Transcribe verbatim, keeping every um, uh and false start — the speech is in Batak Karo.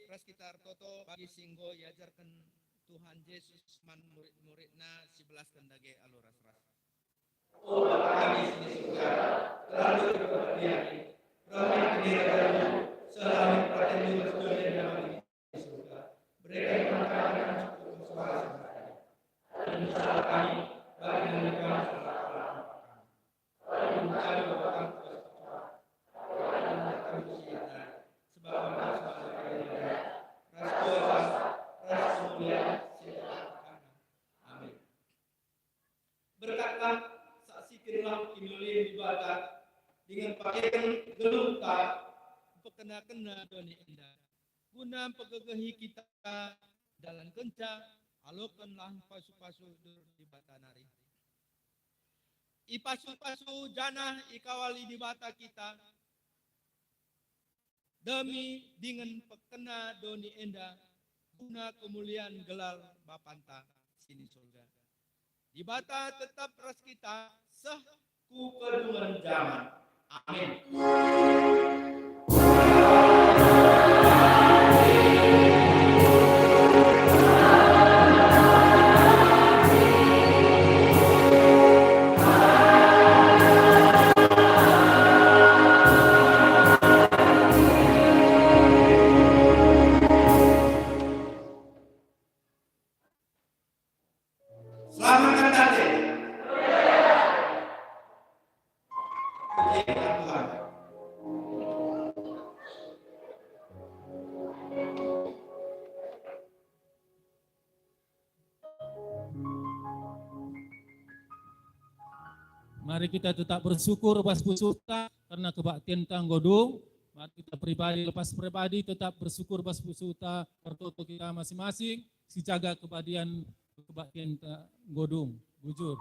ras kita ertoto bagi si enggo iajarken Tuhan Jesus man murid-muridNa si belasken dage alu ras-ras. O Bapa kami si di surga, gelarNdu erbahagia, rehna kiniradanndu, seh la min peratenNdu ras doni enda bagi di surga. Bereken man kami kami cukup ras wari si mehuli. Ampuni salah kami, bagi nari kami salah kami. Janah la kami ku bas paksa, tapi ola kami ku si jahat nari, sebab kam kuasa, ras kemulian, ras kemulian si tetap kekal. Amin. Berkatlah, saksikenlah kiniulin Dibata dingen pakeken geluhta mpekena-kena doni enda, guna mpegegehi kita dalankenca, alokenlah pasu-pasu Dibata nari. Ipasu-pasu janah ikawali Dibata kita demi dingen pekena doni enda guna kemulian gelar Bapanta si ni surga. Dibata tetap ras kita seh ku kedungen jaman. Amin. Selamat datang. Puji Tuhan. Mari kita tetap bersyukur bas pusuhta karena kebaktianta enggo dung. Mari kita pribadi lepas pribadi tetap bersyukur bas pusuhta, ertoto kita masing-masing, sijaga kebaktian, kebaktianta enggo dung. Bujur.